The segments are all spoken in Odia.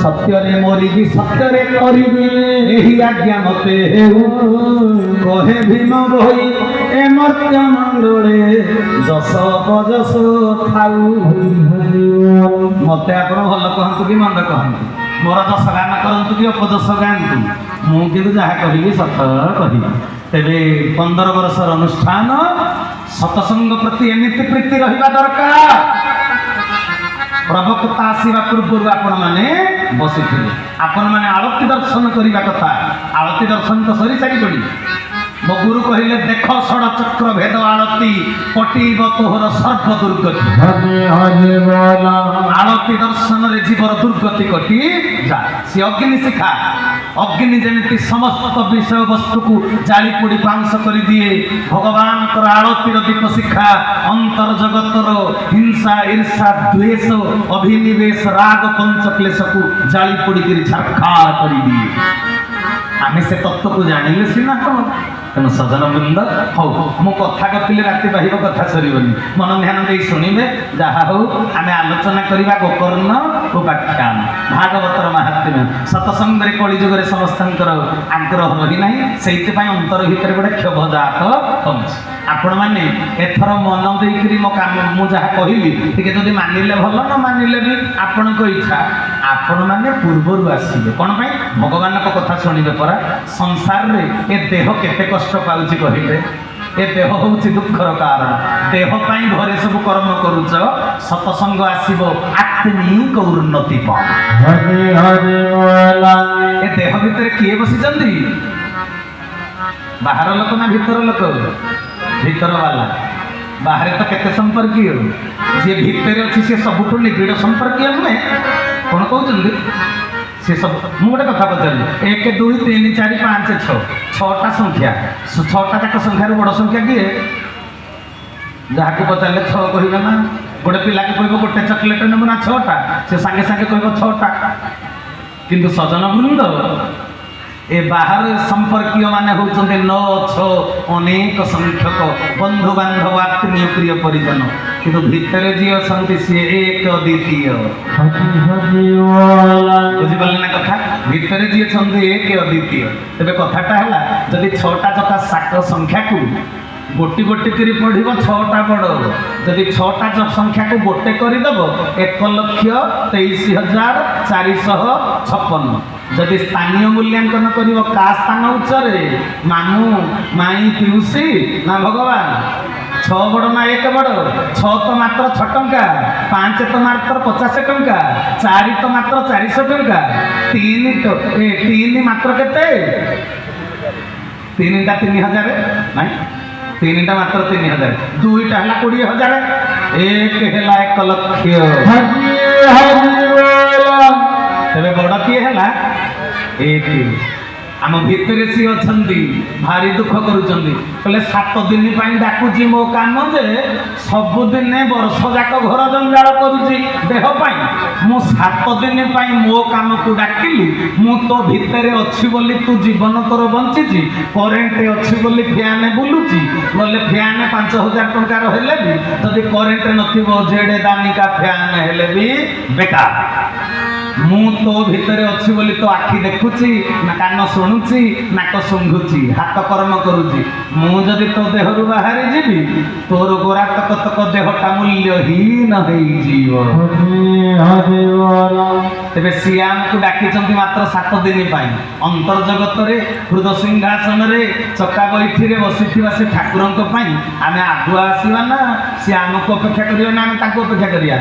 ସତ୍ୟରେ ମରିବି, ସତ୍ୟରେ କରିବି, ଏହି ଆଜ୍ଞା ମତେ ହେଉ। କହେ ଭୀମ ଭୋଇ, ଏ ମର୍ତ୍ତ୍ୟ ମଣ୍ଡଳେ ଯଶ ଅପଯଶ ଥାଉ। ମତେ ଆପଣ ଭଲ କହନ୍ତୁ କି ମନ୍ଦ କହନ୍ତୁ, ମୋର ଯଶ ଗାନ କରନ୍ତୁ କି ଅପଯଶ ଗାଆନ୍ତୁ, ମୁଁ କିନ୍ତୁ ଯାହା କହିବି ସତ କହିବି। ତେବେ 15 ବର୍ଷର ଅନୁଷ୍ଠାନ, ସତସଙ୍ଗ ପ୍ରତି ଏମିତି ପ୍ରୀତି ରହିବା ଦରକାର। ପ୍ରବକ୍ତା ଆସିବା ପୂର୍ବରୁ ଆପଣମାନେ ବସିଥିଲେ, ଆପଣମାନେ ଆଳତି ଦର୍ଶନ କରିବା କଥା। ଆଳତି ଦର୍ଶନ ତ ସରି ସାରିବଣି। ମୋ ଗୁରୁ କହିଲେ, ଦେଖ ଷଡ଼ଚକ୍ର ଭେଦ ଆଳତି, କଟିବ ତୋହର ସର୍ବ ଦୁର୍ଗତି। ହରି ହରି ବୋଲ। ଆଳତି ଦର୍ଶନରେ ଜୀବର ଦୁର୍ଗତି କଟି ଯାଏ। ସେ ଅଗ୍ନି ଶିଖା, ଅଗ୍ନି ଯେମିତି ସମସ୍ତ ବିଷୟ ବସ୍ତୁକୁ ଜାଳି ପୋଡ଼ି ପାଉଁଶ କରିଦିଏ, ଭଗବାନଙ୍କର ଆଳତିର ଦୀପ ଶିଖା ଅନ୍ତର ଜଗତର ହିଂସା, ଈର୍ଷା, ଦ୍ୱେଷ, ଅଭିନିବେଶ, ରାଗ, ପଞ୍ଚକ୍ଲେଶକୁ ଜାଳି ପୋଡ଼ିକିରି ଛାରଖାର କରିଦିଏ। ଆମେ ସେ ତତ୍ତ୍ୱକୁ ଜାଣିଲେ ସିନା କଣ। ତେଣୁ ସଜନ ବୃନ୍ଦ, ହଉ, ମୁଁ କଥା ଗପିଲେ ରାତି ପାହିବ, କଥା ସରିବନି। ମନ ଧ୍ୟାନ ଦେଇ ଶୁଣିବେ। ଯାହା ହଉ, ଆମେ ଆଲୋଚନା କରିବା ଗୋକର୍ଣ୍ଣ ଉପାଖ୍ୟାନ, ଭାଗବତର ମାହାତ୍ମ୍ୟ। ସତସଙ୍ଗରେ କଳିଯୁଗରେ ସମସ୍ତଙ୍କର ଆଗ୍ରହ ରହିନାହିଁ, ସେଇଥିପାଇଁ ଅନ୍ତର ଭିତରେ ଗୋଟେ କ୍ଷୋଭ ଜାତ ହେଉଛି। ଆପଣମାନେ ଏଥର ମନ ଦେଇକିରି ମୋ କାମ, ମୁଁ ଯାହା କହିଲି, ଟିକେ ଯଦି ମାନିଲେ ଭଲ, ନ ମାନିଲେ ବି ଆପଣଙ୍କ ଇଚ୍ଛା। ଆପଣମାନେ ପୂର୍ବରୁ ଆସିବେ କ'ଣ ପାଇଁ? ଭଗବାନଙ୍କ କଥା ଶୁଣିବେ ପରା। ସଂସାରରେ ଏ ଦେହ କେତେ କଷ୍ଟ ପାଉଛି କହିଲେ? ଏ ଦେହ ହେଉଛି ଦୁଃଖର କାରଣ। ଦେହ ପାଇଁ ଘରେ ସବୁ କର୍ମ କରୁଛ, ସତସଙ୍ଗ ଆସିବ, ଆତ୍ମିକ ଉନ୍ନତି ପାଅ। ହରି ହରି ବୋଲ। ଏ ଦେହ ଭିତରେ କିଏ ବସିଛନ୍ତି? ବାହାର ଲୋକ ନା ଭିତର ଲୋକ? ଭିତର ବାଲା। ବାହାରେ ତ କେତେ ସମ୍ପର୍କୀୟ। ଯିଏ ଭିତରେ ଅଛି, ସେ ସବୁଠୁ ନିବିଡ଼ ସମ୍ପର୍କୀୟ ନୁହେଁ? କ'ଣ କହୁଛନ୍ତି? ସେ ସବୁ, ମୁଁ ଗୋଟେ କଥା ପଚାରିଲି, 1, 2, 3, 4, 5, 6, ଛଅଟା ସଂଖ୍ୟା, ଛଅଟା ଯାକ ସଂଖ୍ୟାରୁ ବଡ଼ ସଂଖ୍ୟା କିଏ? ଯାହାକୁ ପଚାରିଲେ 6 କହିବେ ନା? ଗୋଟେ ପିଲାକୁ କହିବ, ଗୋଟେ ଚକୋଲେଟ୍ ନେବ ନା ଛଅଟା? ସେ ସାଙ୍ଗେ ସାଙ୍ଗେ କହିବ ଛଅଟା। କିନ୍ତୁ ସଜନ ବୃନ୍ଦ, ଏ ବାହାର ସମ୍ପର୍କୀୟ ମାନେ ହେଉଛନ୍ତି 9 6 ଅନେକ ସଂଖ୍ୟକ ବନ୍ଧୁବାନ୍ଧବ, ଆତ୍ମୀୟ, ପ୍ରିୟ ପରିଜନ। କିନ୍ତୁ ଭିତରେ ଯିଏ ଅଛନ୍ତି, ସିଏ ଏକ ଦ୍ୱିତୀୟ। ହରି ହରି ବୋଲ। ବୁଝିପାରିଲେ ନା କଥା? ଭିତରେ ଯିଏ ଅଛନ୍ତି, ଏକ ଅଦ୍ୱିତୀୟ। ତେବେ କଥାଟା ହେଲା, ଯଦି ଛଅଟା ଯଥା ଶାକ ସଂଖ୍ୟାକୁ ଗୋଟି ଗୋଟି କରି ପଢ଼ିବ, ଛଅଟା ବଡ଼। ଯଦି ଛଅଟା ସଂଖ୍ୟାକୁ ଗୋଟେ କରିଦେବ, 1,23,456। ଯଦି ସ୍ଥାନୀୟ ମୂଲ୍ୟାଙ୍କନ କରିବ, କାହା ସ୍ଥାନ ଉଚ୍ଚରେ? ମାମୁଁ, ମାଇଁ, ପିଉସୀ ନା ଭଗବାନ? 6 ବଡ଼ ନା 1 ବଡ଼? 6 ତ ମାତ୍ର 6 ଟଙ୍କା, 5 ତ ମାତ୍ର 50 ଟଙ୍କା, 4 ତ ମାତ୍ର 400 ଟଙ୍କା, 3 ତ 3 ମାତ୍ର କେତେ? 3ଟା 3000 ନାଇଁ? 3ଟା ମାତ୍ର 3000, 2ଟା ହେଲା 20,000, 1 ହେଲା 1 ଲକ୍ଷ। ହରି ହରି ବୋଲ। ତେବେ ବଡ଼ କିଏ ହେଲା? 1। ଆମ ଭିତରେ ସିଏ ଅଛନ୍ତି, ଭାରି ଦୁଃଖ କରୁଛନ୍ତି। କହିଲେ, 7 ଦିନ ପାଇଁ ଡାକୁଛି ମୋ କାମ ଯେ ସବୁଦିନେ ବର୍ଷ ଯାକ ଘର ଜଞ୍ଜାଳ କରୁଛି ଦେହ ପାଇଁ। ମୁଁ 7 ଦିନ ପାଇଁ ମୋ କାମକୁ ଡାକିଲି। ମୁଁ ତୋ ଭିତରେ ଅଛି ବୋଲି ତୁ ଜୀବନ ତୋର ବଞ୍ଚିଛି। କରେଣ୍ଟ ଅଛି ବୋଲି ଫ୍ୟାନ୍ ବୁଲୁଛି। ନହେଲେ ଫ୍ୟାନ୍ 5000 ଟଙ୍କାର ହେଲେ ବି ଯଦି କରେଣ୍ଟ ନଥିବ, ଯେଡ଼େ ଦାମିକା ଫ୍ୟାନ୍ ହେଲେ ବି ବେକାର। ମୁଁ ତୋ ଭିତରେ ଅଛି ବୋଲି ତୋ ଆଖି ଦେଖୁଛି ନା, କାନ ଶୁଣୁଛି, ନାକ ଶୁଙ୍ଘୁଛି, ହାତ କର୍ମ କରୁଛି। ମୁଁ ଯଦି ତୋ ଦେହରୁ ବାହାରି ଯିବି, ତୋର ଗୋରା ତକ ତକ ଦେହଟା ମୂଲ୍ୟହୀନ ହେଇଯିବ। ହରି ହରି ବୋଲ। ତେବେ ସିଏ ଆମକୁ ଡାକିଛନ୍ତି ମାତ୍ର 7 ଦିନ ପାଇଁ। ଅନ୍ତର୍ଜଗତରେ ହୃଦ ସିଂହାସନରେ ଚକା ବୈଠିରେ ବସିଥିବା ସେ ଠାକୁରଙ୍କ ପାଇଁ ଆମେ ଆଗୁଆ ଆସିବା ନା ସିଏ ଆମକୁ ଅପେକ୍ଷା କରିବେ, ନା ଆମେ ତାଙ୍କୁ ଅପେକ୍ଷା କରିବା?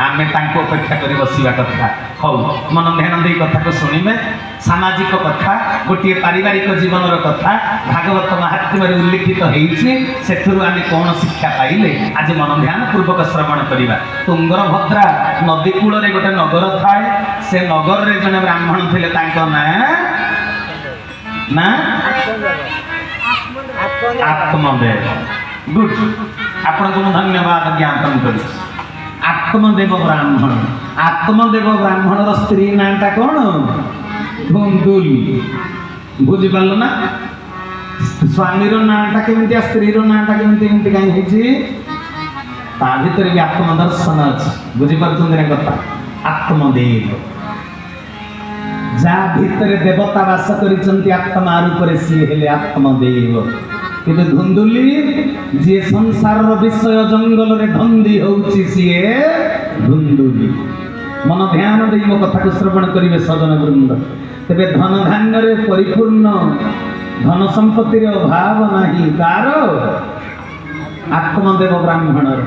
ଆମେ ତାଙ୍କୁ ଅପେକ୍ଷା କରି ବସିବା କଥା। ହଉ, ମନ ଧ୍ୟାନ ଦେଇ କଥାକୁ ଶୁଣିବେ। ସାମାଜିକ କଥା, ଗୋଟିଏ ପାରିବାରିକ ଜୀବନର କଥା ଭାଗବତ ମାହାତ୍ମ୍ୟରେ ଉଲ୍ଲିଖିତ ହେଇଛି। ସେଥିରୁ ଆମେ କ'ଣ ଶିକ୍ଷା ପାଇଲେ, ଆଜି ମନ ଧ୍ୟାନ ପୂର୍ବକ ଶ୍ରବଣ କରିବା। ତୁଙ୍ଗଭଦ୍ରା ନଦୀ କୂଳରେ ଗୋଟେ ନଗର ଥାଏ। ସେ ନଗରରେ ଜଣେ ବ୍ରାହ୍ମଣ ଥିଲେ। ତାଙ୍କ ନାଁ ନା ଆତ୍ମଦେବ। ଗୁଡ୍, ଆପଣଙ୍କୁ ମୁଁ ଧନ୍ୟବାଦ ଜ୍ଞାପନ କରୁଛି। ଆତ୍ମଦେବ ବ୍ରାହ୍ମଣ। ଆତ୍ମଦେବ ବ୍ରାହ୍ମଣର ସ୍ତ୍ରୀ ନାଁଟା କ'ଣ? ଧୁନ୍ଦୁଲି। ବୁଝିପାରିଲ ନା? ସ୍ୱାମୀର ନାଁଟା କେମିତି ଆଉ ସ୍ତ୍ରୀର ନାଁଟା କେମିତି, ଏମିତି କାହିଁ ହେଇଛି? ତା ଭିତରେ ବି ଆତ୍ମଦର୍ଶନ ଅଛି। ବୁଝିପାରୁଛନ୍ତି ନା କଥା? ଆତ୍ମଦେବ। ଯାହା ଭିତରେ ଦେବତା ବାସ କରିଛନ୍ତି ଆତ୍ମା ରୂପରେ, ସିଏ ହେଲେ ଆତ୍ମଦେବ। କିନ୍ତୁ ଧୁନ୍ଦୁଲି, ଯିଏ ସଂସାରର ବିଷୟ ଜଙ୍ଗଲରେ ଧନ୍ଦି ହଉଛି, ସିଏ ଧୁନ୍ଦୁଲି। ମନ ଧ୍ୟାନ ଦେଇ ମୋ କଥାକୁ ଶ୍ରବଣ କରିବେ ସଜନ ବୃନ୍ଦ। ତେବେ ଧନ ଧାନ୍ୟରେ ପରିପୂର୍ଣ୍ଣ, ଧନ ସମ୍ପତ୍ତିର ଅଭାବ ନାହିଁ। ତାର ଆତ୍ମଦେବ ବ୍ରାହ୍ମଣର।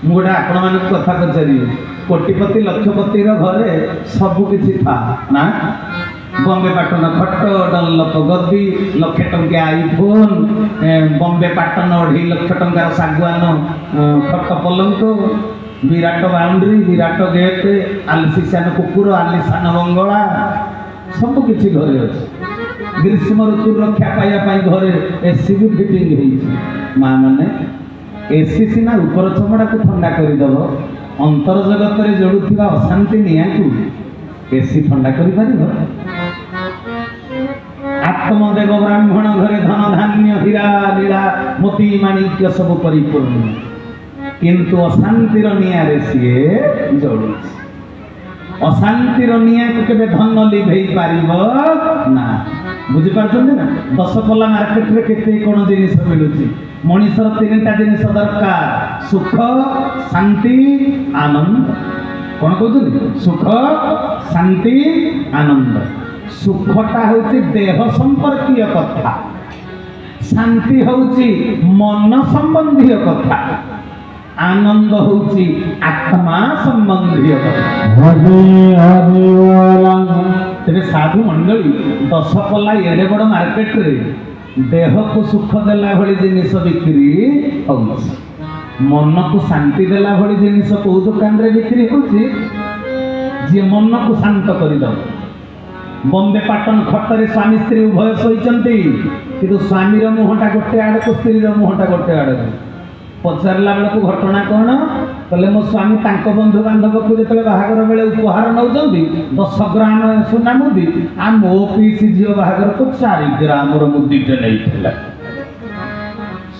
ମୁଁ ଗୋଟେ ଆପଣମାନଙ୍କୁ କଥା ପଚାରିବି। କୋଟିପତି ଲକ୍ଷପତିର ଘରେ ସବୁ କିଛି ଥା ନା? ବମ୍ବେ ପାଟନ ଖଟ, ଡନଲପ ଗଦି, ଲକ୍ଷେ ଟଙ୍କିଆ ଆଇଫୋନ୍, ବମ୍ବେ ପାଟନ 2.5 ଲକ୍ଷ ଟଙ୍କାର ଶାଗୁଆନ ଖଟ ପଲଙ୍କ, ବିରାଟ ବାଉଣ୍ଡ୍ରି, ବିରାଟ ଗେଟ୍, ଆଲସିସିଆନ କୁକୁର, ଆଲିସାନ ବଙ୍ଗଳା, ସବୁ କିଛି ଘରେ ଅଛି। ଗ୍ରୀଷ୍ମ ଋତୁ ରକ୍ଷା ପାଇବା ପାଇଁ ଘରେ ଏସି ବି ଫିଟିଂ ହେଇଛି। ମା ମାନେ, ଏସି ସିନା ଉପର ଚମଡ଼ାକୁ ଥଣ୍ଡା କରିଦେବ, ଅନ୍ତର ଜଗତରେ ଜଳୁଥିବା ଅଶାନ୍ତି ନିଆଁକୁ ଏସି ଥଣ୍ଡା କରିପାରିବ? ଆତ୍ମଦେବ ବ୍ରାହ୍ମଣ ଘରେ ଧନ ଧାନ୍ୟ, ହୀରା ଲୀଳା, ମୋତି ମାଣିକ୍ୟ ସବୁ ପରିପୂର୍ଣ୍ଣ, କିନ୍ତୁ ଅଶାନ୍ତିର ନିଆଁରେ ସିଏ ଜଳୁଛି। ଅଶାନ୍ତିର ନିଆଁକୁ କେବେ ଧନ ଲିଭେଇ ପାରିବ ନା। ବୁଝିପାରୁଛନ୍ତି ନା? ଦଶପଲ୍ଲା ମାର୍କେଟରେ କେତେ କ'ଣ ଜିନିଷ ମିଳୁଛି। ମଣିଷର ତିନିଟା ଜିନିଷ ଦରକାର: ସୁଖ, ଶାନ୍ତି, ଆନନ୍ଦ। କ'ଣ କହୁଛନ୍ତି? ସୁଖ, ଶାନ୍ତି, ଆନନ୍ଦ। ସୁଖଟା ହେଉଛି ଦେହ ସମ୍ପର୍କୀୟ କଥା, ଶାନ୍ତି ହେଉଛି ମନ ସମ୍ବନ୍ଧୀୟ କଥା, ଆନନ୍ଦ ହେଉଛି ଆତ୍ମା ସମ୍ବନ୍ଧୀୟ କଥା। ହରି ହରି ବୋଲ। ତେବେ ସାଧୁ ମଣ୍ଡଳୀ, ଦଶପଲ୍ଲା ଏଡ଼େ ବଡ଼ ମାର୍କେଟରେ ଦେହକୁ ସୁଖ ଦେଲା ଭଳି ଜିନିଷ ବିକ୍ରି ହଉଛି, ମନକୁ ଶାନ୍ତି ଦେଲା ଭଳି ଜିନିଷ କୋଉ ଦୋକାନରେ ବିକ୍ରି ହଉଛି, ଯିଏ ମନକୁ ଶାନ୍ତ କରିଦବ? ବମ୍ବେ ପାଟନ ଖଟରେ ସ୍ୱାମୀ ସ୍ତ୍ରୀ ଉଭୟ ଶୋଇଛନ୍ତି, କିନ୍ତୁ ସ୍ୱାମୀର ମୁହଁଟା ଗୋଟେ ଆଡ଼କୁ, ସ୍ତ୍ରୀର ମୁହଁଟା ଗୋଟେ ଆଡ଼କୁ। ପଚାରିଲା ବେଳକୁ ଘଟଣା କ'ଣ? କହିଲେ, ମୋ ସ୍ୱାମୀ ତାଙ୍କ ବନ୍ଧୁବାନ୍ଧବକୁ ଯେତେବେଳେ ବାହାଘର ବେଳେ ଉପହାର ନେଉଛନ୍ତି 10 ଗ୍ରାମ ସୁନା ମୁଦି, ଆଉ ମୋ ପିଇସି ଝିଅ ବାହାଘରକୁ 4 ଗ୍ରାମର ମୁଦିଟେ ନେଇଥିଲା।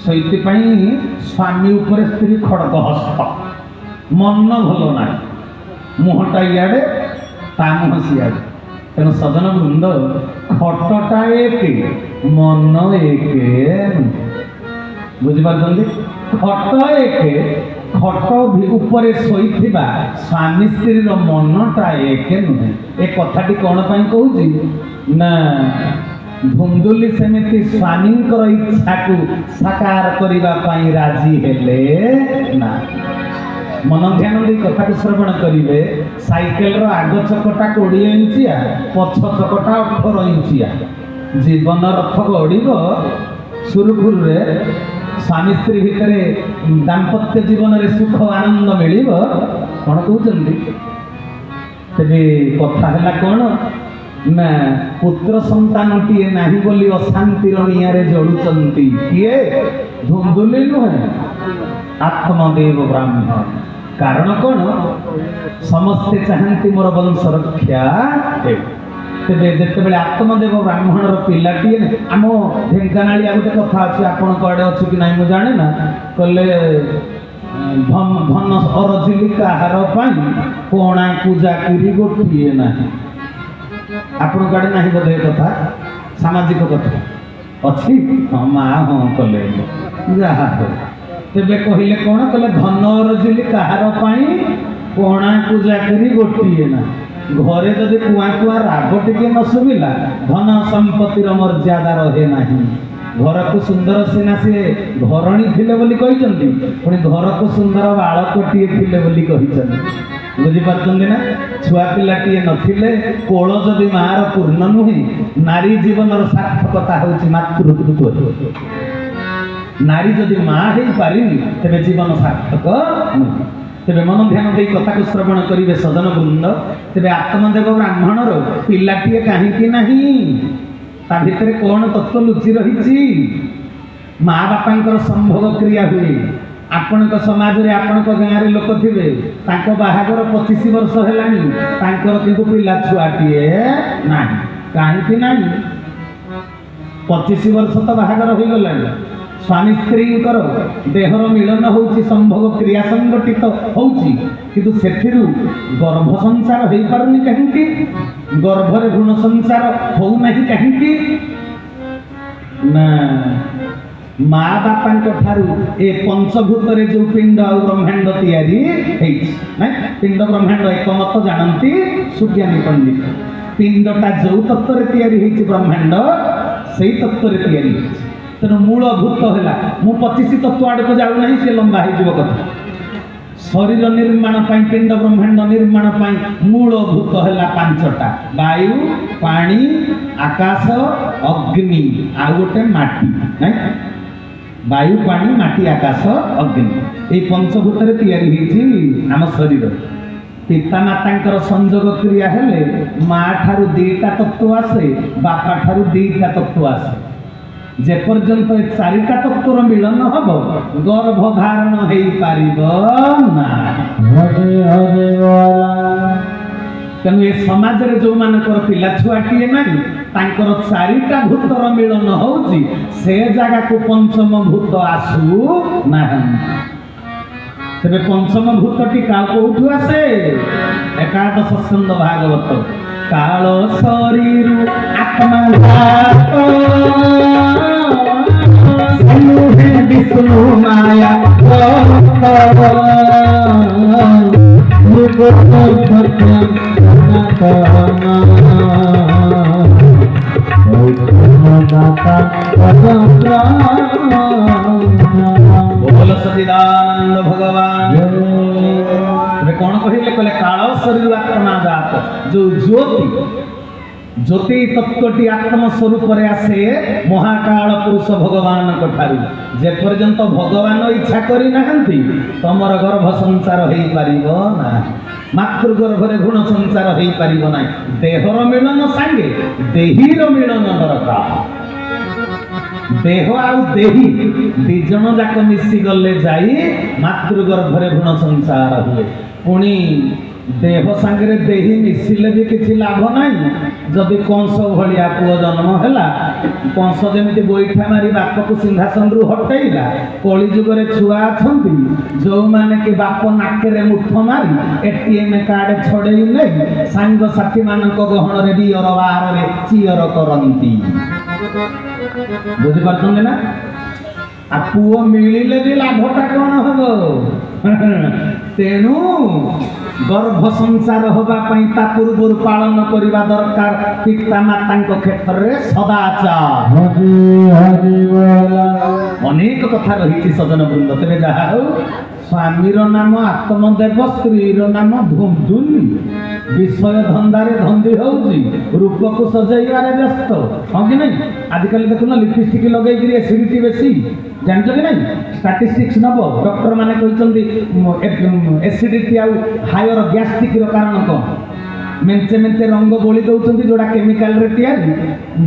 ସେଇଥିପାଇଁ ସ୍ୱାମୀ ଉପରେ ସ୍ତ୍ରୀ ଖଡ଼ଗ ହସ୍ତ। ମନ ଭଲ ନାହିଁ, ମୁହଁଟା ଇଆଡ଼େ, ତା ମୁହଁ ସିଆଡ଼େ। ତେଣୁ ସଜନ ବୃନ୍ଦ, ଖଟଟା ଏକ, ମନ ଏକ ନୁହେଁ। ବୁଝିପାରୁଛନ୍ତି? ଖଟ ଏକ, ଖଟ ଉପରେ ଶୋଇଥିବା ସ୍ୱାମୀ ସ୍ତ୍ରୀର ମନଟା ଏକ ନୁହେଁ। ଏ କଥାଟି କ'ଣ ପାଇଁ କହୁଛି ନା, ଧୁନ୍ଦୁଲି ସେମିତି ସ୍ୱାମୀଙ୍କର ଇଚ୍ଛାକୁ ସାକାର କରିବା ପାଇଁ ରାଜି ହେଲେ ନା। ମନ ଧ୍ୟାନ ଦେଇ କଥାକୁ ଶ୍ରବଣ କରିବେ। ସାଇକେଲର ଆଗ ଚକଟା 20 ଇଞ୍ଚିଆ, ପଛ ଚକଟା 18 ଇଞ୍ଚିଆ। ଜୀବନ ରଥ ଗଡ଼ିବ ସୁରୁଖୁରୁରେ? ସ୍ୱାମୀ ସ୍ତ୍ରୀ ଭିତରେ ଦାମ୍ପତ୍ୟ ଜୀବନରେ ସୁଖ ଆନନ୍ଦ ମିଳିବ? କ'ଣ କହୁଛନ୍ତି? ତେବେ କଥା ହେଲା କ'ଣ ନା, ପୁତ୍ର ସନ୍ତାନଟିଏ ନାହିଁ ବୋଲି ଅଶାନ୍ତିର ନିଆଁରେ ଜଳୁଛନ୍ତି। କିଏ? ଧୁନ୍ଦୁଲି ନୁହେଁ, ଆତ୍ମଦେବ ବ୍ରାହ୍ମଣ। କାରଣ କ'ଣ? ସମସ୍ତେ ଚାହାନ୍ତି ମୋର ବଂଶ ରକ୍ଷା ହେଉ। ତେବେ ଯେତେବେଳେ ଆତ୍ମଦେବ ବ୍ରାହ୍ମଣର ପିଲାଟିଏ, ଆମ ଢେଙ୍କାନାଳିଆ ଗୋଟେ କଥା ଅଛି, ଆପଣଙ୍କ ଆଡ଼େ ଅଛି କି ନାହିଁ ମୁଁ ଜାଣେ ନା, କହିଲେ ଧନ ଅରଜିଲି କାହାର ପାଇଁ, କୋଣା ପୂଜା କରି ଗୋଟିଏ ନାହିଁ। ଆପଣଙ୍କ ଆଡ଼େ ନାହିଁ ବୋଧେ ଏ କଥା? ସାମାଜିକ କଥା ଅଛି। ହଁ, ମା ହଁ କଲେ, ଯାହା ହଉ। ତେବେ କହିଲେ କ'ଣ? କହିଲେ, ଧନ ଅରଜିଲି କାହାର ପାଇଁ, କୋଣା ପୂଜା କରି ଗୋଟିଏ ନା। ଘରେ ଯଦି କୁଆଁ କୁଆଁ ରାଗ ଟିକେ ନ ଶୁଭିଲା, ଧନ ସମ୍ପତ୍ତିର ମର୍ଯ୍ୟାଦା ରହେ ନାହିଁ। ଘରକୁ ସୁନ୍ଦର ସିନା ସିଏ ଘରଣୀ ଥିଲେ ବୋଲି କହିଛନ୍ତି, ପୁଣି ଘରକୁ ସୁନ୍ଦର ବାଳକଟିଏ ଥିଲେ ବୋଲି କହିଛନ୍ତି। ବୁଝିପାରୁଛନ୍ତି ନା? ଛୁଆ ପିଲାଟିଏ ନଥିଲେ, କୋଳ ଯଦି ମାର ପୂର୍ଣ୍ଣ ନୁହେଁ, ନାରୀ ଜୀବନର ସାର୍ଥକତା ହେଉଛି ମାତୃତ୍ୱ। ନାରୀ ଯଦି ମା ହେଇପାରିନି, ତେବେ ଜୀବନ ସାର୍ଥକ ନୁହେଁ। ତେବେ ମନ ଧ୍ୟାନ ଦେଇ କଥାକୁ ଶ୍ରବଣ କରିବେ ସଜନ ବୃନ୍ଦ। ତେବେ ଆତ୍ମଦେବ ବ୍ରାହ୍ମଣର ପିଲାଟିଏ କାହିଁକି ନାହିଁ? ତା ଭିତରେ କ'ଣ ତତ୍ତ୍ୱ ଲୁଚି ରହିଛି? ମା ବାପାଙ୍କର ସମ୍ଭୋଗ କ୍ରିୟା ହୁଏ। ଆପଣଙ୍କ ସମାଜରେ, ଆପଣଙ୍କ ଗାଁରେ ଲୋକ ଥିବେ, ତାଙ୍କ ବାହାଘର 25 ବର୍ଷ ହେଲାଣି, ତାଙ୍କର କିନ୍ତୁ ପିଲା ଛୁଆଟିଏ ନାହିଁ। କାହିଁକି ନାହିଁ? 25 ବର୍ଷ ତ ବାହାଘର ହୋଇଗଲାଣି। ସ୍ୱାମୀ ସ୍ତ୍ରୀଙ୍କର ଦେହର ମିଳନ ହେଉଛି, ସମ୍ଭୋଗ କ୍ରିୟା ସଂଗଠିତ ହେଉଛି, କିନ୍ତୁ ସେଥିରୁ ଗର୍ଭ ସଞ୍ଚାର ହେଇପାରୁନି କାହିଁକି? ଗର୍ଭରେ ଭ୍ରୂଣ ସଞ୍ଚାର ହଉନାହିଁ କାହିଁକି? ନା, ମା ବାପାଙ୍କ ଠାରୁ ଏ ପଞ୍ଚଭୂତରେ ଯୋଉ ପିଣ୍ଡ ଆଉ ବ୍ରହ୍ମାଣ୍ଡ ତିଆରି ହେଇଛି, ନାଇଁ, ପିଣ୍ଡ ବ୍ରହ୍ମାଣ୍ଡ ଏକମତ ଜାଣନ୍ତି ସୁଜ୍ଞାନୀ ପଣ୍ଡିତ। ପିଣ୍ଡଟା ଯୋଉ ତତ୍ତ୍ୱରେ ତିଆରି ହେଇଛି, ବ୍ରହ୍ମାଣ୍ଡ ସେଇ ତତ୍ତ୍ୱରେ ତିଆରି ହେଇଛି। ତେଣୁ ମୂଳ ଭୂତ ହେଲା, ମୁଁ 25 ତତ୍ତ୍ୱ ଆଡ଼କୁ ଯାଉନାହିଁ, ସେ ଲମ୍ବା ହେଇଯିବ କଥା। ଶରୀର ନିର୍ମାଣ ପାଇଁ, ପିଣ୍ଡ ବ୍ରହ୍ମାଣ୍ଡ ନିର୍ମାଣ ପାଇଁ ମୂଳ ଭୂତ ହେଲା ପାଞ୍ଚଟା: ବାୟୁ, ପାଣି, ଆକାଶ, ଅଗ୍ନି ଆଉ ଗୋଟେ ମାଟି। ନାଇଁ, ବାୟୁ, ପାଣି, ମାଟି, ଆକାଶ, ଅଗ୍ନି, ଏଇ ପଞ୍ଚଭୂତରେ ତିଆରି ହେଇଛି ଆମ ଶରୀର। ପିତାମାତାଙ୍କର ସଂଯୋଗ କ୍ରିୟା ହେଲେ ମା ଠାରୁ ଦିଟା ତତ୍ତ୍ୱ ଆସେ, ବାପା ଠାରୁ ଦିଟା ତତ୍ତ୍ୱ ଆସେ। ଯେପର୍ଯ୍ୟନ୍ତ ଏ ଚାରିଟା ତତ୍ତ୍ୱର ମିଳନ ହବ, ଗର୍ଭ ଧାରଣ ହେଇପାରିବ ନାହିଁ। Hari Hari ବୋଲ। ତେଣୁ ଏ ସମାଜରେ ଯୋଉମାନଙ୍କର ପିଲା ଛୁଆଟିଏ ନାହିଁ, ତାଙ୍କର ଚାରିଟା ଭୂତର ମିଳନ ହଉଛି, ସେ ଜାଗାକୁ ପଞ୍ଚମ ଭୂତ ଆସୁ ନାହାନ୍ତି। ତେବେ ପଞ୍ଚମ ଭୂତଟି କୋଉଠୁ ଆସେ? ଏକାଦଶ ସ୍କନ୍ଧ ଭାଗବତ। କାଳ ଶରୀରୁ ଆତ୍ମା ଜାତ, ନୁହେଁ ବିଷ୍ଣୁ ମାୟା ଦତ୍ତ। ନିର୍ଗୁଣ ସତ୍ୟ ସନାତନ, ଦାତା ପରବ୍ରହ୍ମ। ବୋଲ ସଚିଦାନନ୍ଦ ଭଗବାନ। ଏବେ କଣ କହିଲେ? କହିଲେ, କାଳ ଶରୀର ଆତ୍ମା ଜାତ। ଯୋଉ ଜ୍ୟୋତି, ଜ୍ୟୋତି ତତ୍ତ୍ୱଟି ଆତ୍ମ ସ୍ୱରୂପରେ ଆସେ ମହାକାଳ ପୁରୁଷ ଭଗବାନଙ୍କ ଠାରୁ। ଯେପର୍ଯ୍ୟନ୍ତ ଭଗବାନ ଇଚ୍ଛା କରିନାହାନ୍ତି, ତମର ଗର୍ଭ ସଞ୍ଚାର ହେଇପାରିବ ନାହିଁ, ମାତୃଗର୍ଭରେ ଭ୍ରୂଣ ସଞ୍ଚାର ହେଇପାରିବ ନାହିଁ। ଦେହର ମିଳନ ସାଙ୍ଗେ ଦେହୀର ମିଳନ ଦରକାର। ଦେହ ଆଉ ଦେହୀ ଦି ଜଣ ଯାକ ମିଶିଗଲେ ଯାଇ ମାତୃଗର୍ଭରେ ଭ୍ରୂଣ ସଞ୍ଚାର ହୁଏ। ପୁଣି ଦେହ ସାଙ୍ଗରେ ଦେହି ମିଶିଲେ ବି କିଛି ଲାଭ ନାହିଁ ଯଦି କଂସ ଭଳିଆ ପୁଅ ଜନ୍ମ ହେଲା। କଂସ ଯେମିତି ଗୋଇଠା ମାରି ବାପକୁ ସିଂହାସନରୁ ହଟେଇଲା, କଳି ଯୁଗରେ ଛୁଆ ଅଛନ୍ତି ଯୋଉମାନେ କି ବାପ ନାକରେ ମୁଥ ମାରି ଏଟିଏମ୍ କାର୍ଡ ଛଡେଇ ନେଇ ସାଙ୍ଗସାଥି ମାନଙ୍କ ଗହଣରେ ବିୟର ବାରରେ ଚିୟର କରନ୍ତି। ବୁଝିପାରୁଛନ୍ତି ନା? ଆଉ ପୁଅ ମିଳିଲେ ବି ଲାଭଟା କଣ ହବ? ତେଣୁ ଗର୍ଭ ସଞ୍ଚାର ହବା ପାଇଁ ତା ପୂର୍ବରୁ ପାଳନ କରିବା ଦରକାର ପିତା ମାତାଙ୍କ କ୍ଷେତ୍ରରେ ସଦାଚାର। ହରି ହରି ବୋଲ। ଅନେକ କଥା ରହିଛି ସଜନ ବୃନ୍ଦ। ତେବେ ଯାହା ହଉ, ସ୍ୱାମୀର ନାମ ଆତ୍ମଦେବ, ସ୍ତ୍ରୀର ନାମ ଧୁନ୍ଧୁଲି। ବିଷୟ ଧନ୍ଦାରେ ଧନ୍ଦି ହଉଛି, ରୂପକୁ ସଜେଇବାରେ ବ୍ୟସ୍ତ, ହଁ କି ନାଇଁ? ଆଜିକାଲି ଦେଖୁନ, ଲିପିଷ୍ଟିକ୍ ଲଗେଇକିରି ଏସିଡିଟି ବେଶୀ, ଜାଣିଛ କି ନାଇଁ? ଷ୍ଟାଟିଷ୍ଟିକ୍ସ ନବ, ଡକ୍ଟର ମାନେ କହିଛନ୍ତି ଏସିଡିଟି ଆଉ ହାୟର ଗ୍ୟାଷ୍ଟ୍ରିକ୍ର କାରଣ କ'ଣ? ମେଞ୍ଚେ ମେଞ୍ଚେ ରଙ୍ଗ ବୋଳି ଦଉଛନ୍ତି ଯୋଉଟା କେମିକାଲରେ ତିଆରି।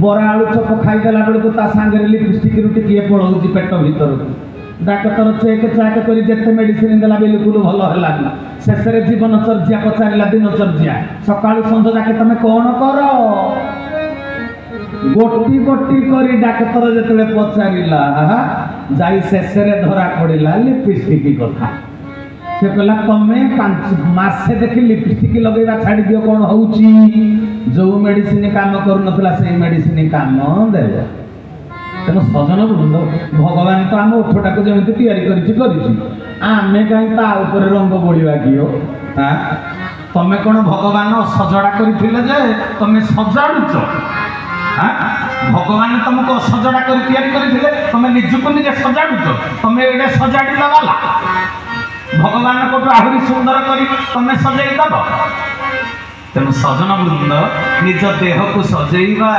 ବରା ଆଳୁ ଚପ ଖାଇଦେଲା ବେଳକୁ ତା ସାଙ୍ଗରେ ଲିପଷ୍ଟିକ୍ରୁ ଟିକିଏ ପଳଉଛି ପେଟ ଭିତରକୁ। ଡାକ୍ତର ଚେକ୍ ଚାକ୍ କରି ଯେତେ ମେଡିସିନ ଦେଲା, ବିଲକୁଲ ଭଲ ହେଲାନି। ଶେଷରେ ଜୀବନଚର୍ଯ୍ୟା ପଚାରିଲା, ଦିନଚର୍ଯ୍ୟା, ସକାଳୁ ସଞ୍ଜ ଯାକେ ତମେ କ'ଣ କର? ଗୋଟି ଗୋଟି କରି ଡାକ୍ତର ଯେତେବେଳେ ପଚାରିଲା, ଯାଇ ଶେଷରେ ଧରା ପଡ଼ିଲା ଲିପଷ୍ଟିକ୍ କଥା। ସେ କହିଲା, ତମେ 5 ମାସେ ଦେଖି ଲିପଷ୍ଟିକ୍ ଲଗେଇବା ଛାଡ଼ି ଦିଅ, କ'ଣ ହଉଛି। ଯୋଉ ମେଡିସିନ କାମ କରୁନଥିଲା, ସେଇ ମେଡିସିନ କାମ ଦେବ। ତେଣୁ ସଜନ ବୃନ୍ଦ, ଭଗବାନ ତ ଆମ ଓଠଟାକୁ ଯେମିତି ତିଆରି କରିଛି କରିଛି, ଆମେ କାହିଁ ତା ଉପରେ ରଙ୍ଗ ବୋଳିବା କିଓ? ଆଁ? ତମେ କ'ଣ ଭଗବାନ ଅସଜଡ଼ା କରିଥିଲେ ଯେ ତମେ ସଜାଡୁଛ? ଆଁ? ଭଗବାନ ତମକୁ ଅସଜଡ଼ା କରି ତିଆରି କରିଥିଲେ, ତମେ ନିଜକୁ ନିଜେ ସଜାଡୁଛ? ତମେ ଏଇଟା ସଜାଡ଼ିଲା ବାଲା, ଭଗବାନଙ୍କଠୁ ଆହୁରି ସୁନ୍ଦର କରି ତମେ ସଜେଇ ଦବ? ତେଣୁ ସଜନ ବୃନ୍ଦ, ନିଜ ଦେହକୁ ସଜେଇବା,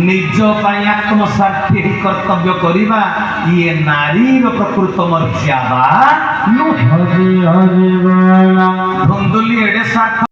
ନିଜ ପାଇଁ ଆତ୍ମସ୍ୱାର୍ଥୀ ହେଇ କର୍ତ୍ତବ୍ୟ କରିବା, ଇଏ ନାରୀର ପ୍ରକୃତ ମର୍ଯ୍ୟାଦା ନୁହେଁ। ହରି ହରି ବୋଲ। ଧୁନ୍ଦୁଲି ଏଡ଼େ ସ୍ୱାର୍ଥ।